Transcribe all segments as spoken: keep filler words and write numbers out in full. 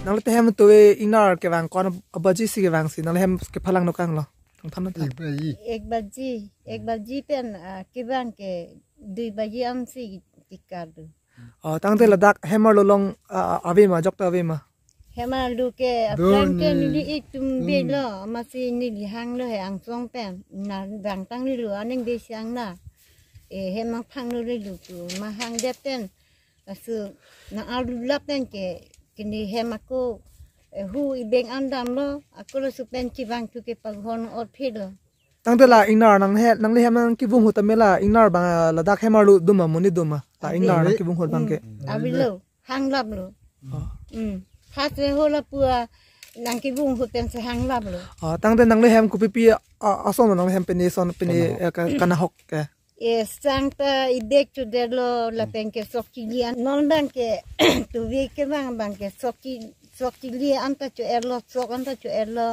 Nangli te hem tu ingnar kevang ko-an abaji si kevangsi nangli hem kephalang nokanglo? Tong than tha. एक बजे। एक बजे, एक बजे pen, ah, kevang ke dui baji ansi tikar do. Oh, tangte ladak hem arlo along, ah, ave ma, ajok ta ave ma? Hem arlo ke aphrang ke neli itum belo, amatsi neli hanglo he angsong pen. Na dangtang neli lo aning besi ang na. Eh, hem nangphanglo neli lo tu, ma hang det pen. Laso nang arlo lap pen ke, kini hem ako, eh, hu ibeng an damlo, ako laso pen chevang thu ke paghon ot phelo. Tangte la ingnar nang he, nangli hem nangkevung ahut tame la ingnar abang, ah, ladak hem arlo do ma, monit do ma? La ingnar nangkevung ahut abang ke. Avelo, hanglaplo. Oh. Hmm. Khas le ho lapu-a nangkevung ahut pensi hanglaplo. Oh, tangte nangli hem kopipi, ah, ason nangli hem pine son pine, eh, ka-, kanahok ke? Eh, sang ta idek chudetlo, lapen ke sok chili an. Non abang ke tuvi kevang abang ke sok chi-, sok chili anta cho-etlo, sok anta cho-etlo.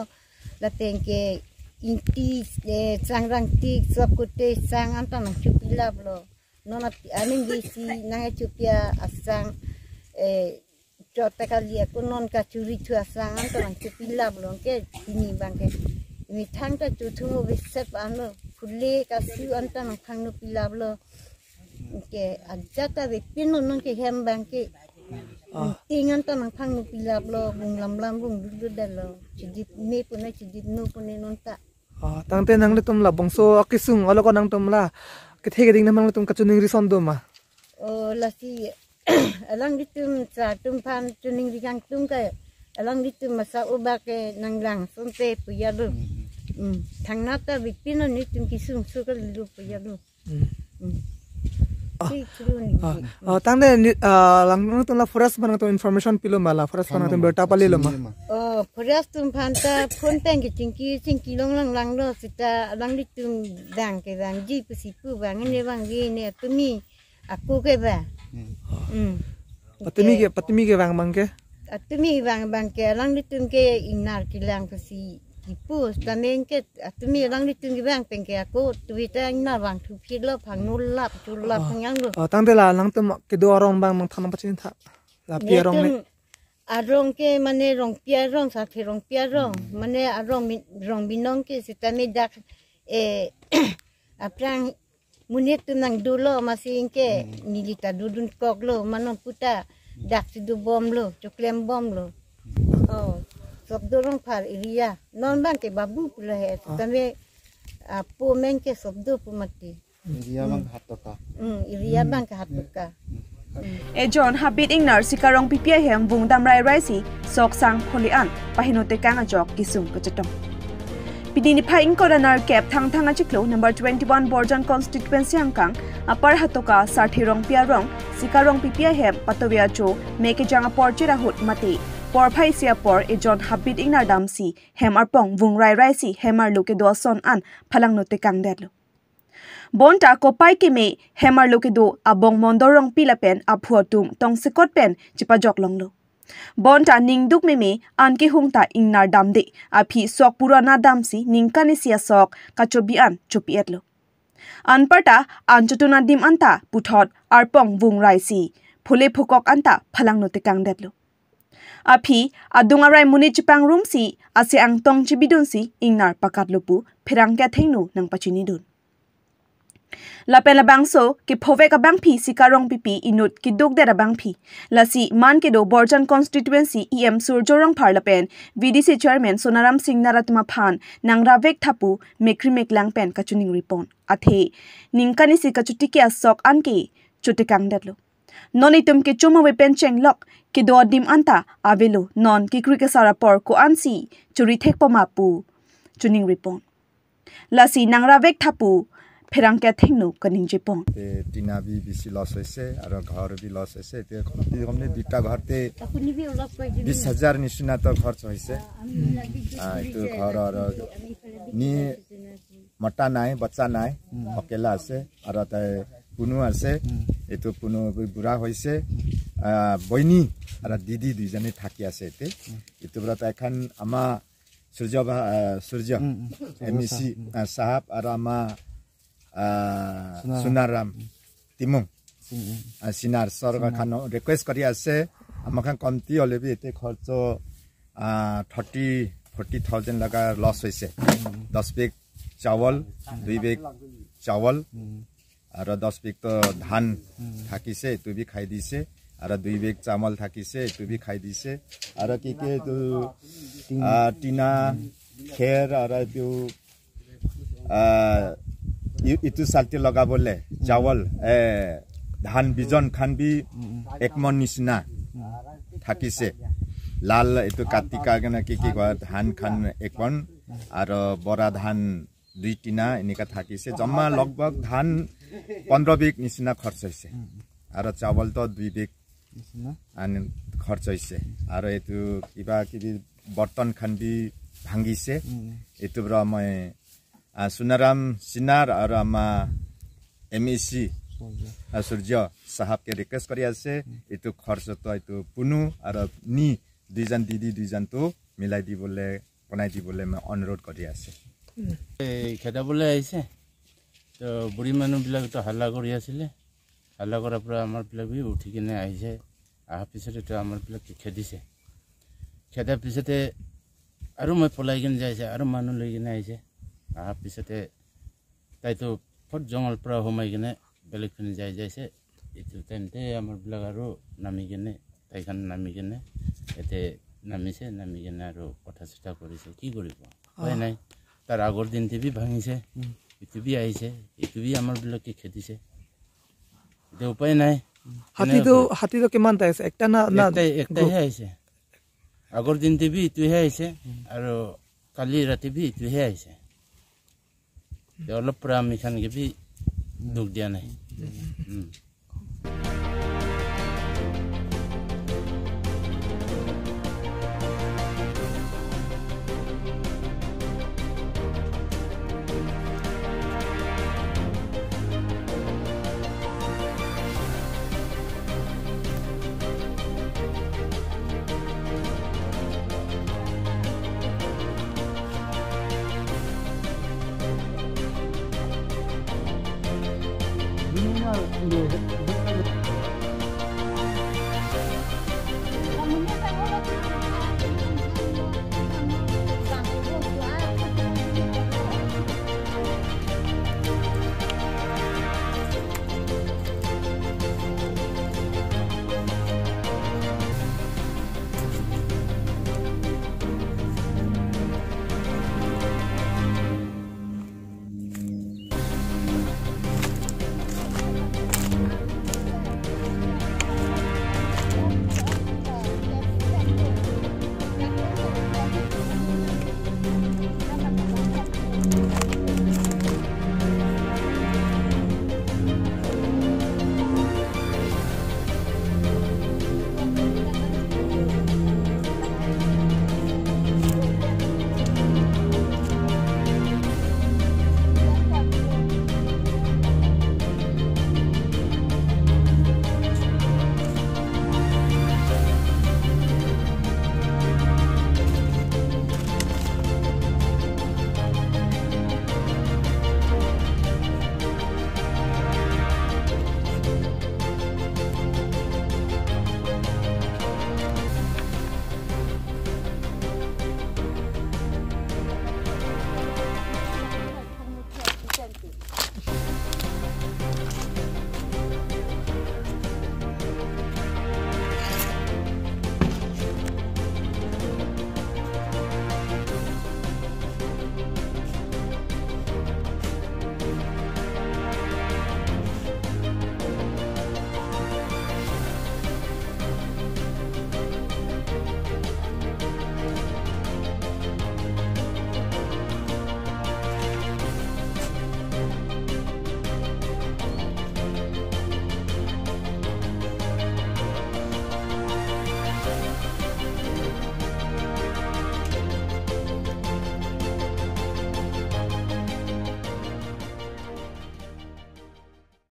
Lapen ke ingti, eh, sang rangtik, sok kute sang anta nangchopilaplo. Non ap-, aning besi nangchopi-a asang, eh, chot ta kali ako non kachuri thu asang anta nangchopilaplo ke pini abang ke. Methang ta chothu mo besep anlo. Phule kasu anta nangphangno pilaplo. Ke ajat ta bepin non ke hem abang ke. Ah. Ting anta nangphangno pilaplo, bung lam lam bung dududetlo. Chidip me pune chidip no pune non ta. Ah, tangte nanglitum labangso akesung alo ko nangtum la kethe keding nam nanglitum kachiningri ason do ma? Oh, lasi alanglitum sa atum aphan chiningri kangtung ke, alanglitum masa obak ke nanglang asonte pu ya lo. Hmm. Thangnat ta bepin non nelitum kesung so kali lo pu ya lo. Hmm. Hmm. Ah, Ti chulu ni. Ah, ah, tangte ni, ah, lang nangtum la forest aphan nangtum information pilo ma, la forest aphan nangtum birta palilo ma? Oh, forest atum aphan ta phone pen ke chingki chingki long lang langlo seta alanglitum dang kevangji pusi pu vang ne vangve ne atumi ako ke ba. Hmm. Hmm. Patumi ke, patumi kevang abang ke? Atumi vang abang ke alanglitum ke ingnar kelang pusi kipu, seta men ke atumi alanglitum kevang pen ke ako tuvi ta ingnar vangthu phitlo, phangno lap chulap. Ah. Phang yang lo. Ah, tangte la nangtum kedo arong abang nangthan nangpachini tha. Lapi arong ne? Netum arong ke mane Rongpi arong, Sarthe Rongpi arong. Hmm. Mane arong mi-, rong binong ke seta me dak, eh, aphrang monit atum nangdolo amatsi ke, hmm, neli ta dodunkoklo, mane non puta dak si dobomlo, choklembomlo. Oh, Sopdo Rongphar area. Non abang ke Babu pulo he, ah, tame, ah, po men ke Sopdo pu mati. Area abang Hatoka. Hmm, area abang ke Hatoka. Ejon habit ingnar Sika Rongpipi ahem vung dam rairaisi sok sang pholi an paheno tekang ajok kesung kachetong. Pini niphai ingkoi ra nerkep Thangthang achiklo number twenty-one Borjan constituency angkang Upper Hatoka Sarthe Rongpi arong Sika Rongpipi ahem patovi ajo me kejang apor chirahut mate porphai isi apor ejon habit ingnar damsi hem arpong vung rairaisi hem arlo kedo ason an phalangno tekangdetlo. Bonta kopai keme hem arlo kedo abong Mondor Rongpi lapen aphu atum tongsekot pen chepajok longlo. Bonta ningduk meme an kehung ta ingnar damde aphi sok purana damsi ningkan isi asok kachobi an chopi-etlo. Anparta an chotun adim anta puthot arpong vung raisi phule phukok anta phalangno tekangdetlo. Aphi adung arai monit chepangrumsi ase angtong chebidunsi ingnar pakatlo pu pherangke athengno nangpachinidun. Lapen labangso kephovek abangpi Sika Rongpipi inut kedukdet abangpi. Lasi man kedo Borjan constituency E M Surjo Rongphar lapen V D C chairman Sonaram Singnar atum aphan nangravek tha pu mekri meklang pen kachiningripon. Athe ningkan isi kachotiki asok anke chotekangdetlo. Non itum kecho ave pen chenglok kedo adim anta avelo, non kekri kesar apor ko-ansi chorithekpo ma pu chiningripon. Lasi nangravek tha pu pherangke athengno kaningjepon. Te tina bi bisi loss hoise, aro ghor bi loss hoise. Te kom se kom ne duita ghor te bis hajar nishina to khorch hoise. Ah, itu ghor aro ni mota nai, bachcha nai, akela ase, aro tai punu ase, itu punu bi bura hoise, ah, boini, aro didi duijone thaki ase te. Itu bura tai khan ama Surjo ba, ah, Surjo, M E C, ah, sahab, aro ama, ah, Sunaram. Sunaram Timung. Ah, Sinar sir khan request kori ase, Amakhan komti olebi ete khorcho, ah, thirty, forty thousand laga loss hoise. Hmm. Dos bag chawal, dui bag chawal, Hmm. aro dos bag to dhan Hmm. thakise, etu bi khai dise, aro dui bag chawal thakise, etu bi khai dise, aro ki ki etu, ah, tina, kher, aro etu, ah, i-, etu salte lagabole, chawal, eh, dhan bijon khan bi ek mon nisina thakise. Lal etu katika kena ki ki koi dhan khan ek mon, aro bora dhan dui tina eneka thakise. Joma logbag dhan pondro bag nisina khorcho hoise. Aro chawal to dui bag Nisina. an khorcho hoise. Aro etu kiba kibi borton khan bi bhangise. Hmm. Etu bro moi, ah, Sunaram Sinar aro ama M A C, Surjo. ah, Surjo sahab ke request kori ase. Hmm. Etu khorcho to etu punu aro ni duijon didi duijon to milai dibole, bonai dibole moi onurodh kori ase. এই খেদাবলৈ আহিছে। তো বুঢ়ী মানুহবিলাকতো হাল্লা কৰি আছিলে। হাল্লা কৰাৰ পৰা আমাৰবিলাক বি উঠি কিনে আহিছে। অহাৰ পিছতে তো আমাৰবিলাকে খেদিছে। খেদাৰ পিছতে আৰু মই পলাই কিনে যাইছে, আৰু মানুহ লৈ কিনে আহিছে। অহাৰ পিছতে তাইতো ফট জংঘলৰ পৰা সোমাই কিনে বেলেগ পিনে যাই যাইছে। এইটো টাইমতে আমাৰবিলাক আৰু নামি কিনে, তাইখন নামি কিনে ইয়াতে নামিছে, নামি কিনে আৰু কথা চথা কৰিছে। কি কৰিব? উপায় অ। নাই। তাৰ আগৰ দিনটো বি ভাঙিছে, উম। এইটো বি আহিছে, এইটো বি আমাৰবিলাকে খেদিছে। এতিয়া উপায় নাই। হাতীটো, কেনেকৈ? হাতীটো কিমানটা আছে? একটা না, না একটাই, একটাইহে আহিছে। আগৰ দিনটো বি এইটোহে আহিছে, উম। আৰু কালি ৰাতি বি এইটোহে আহিছে। Develop pura ami khan ke bhi dukh dia nahi. Hmm.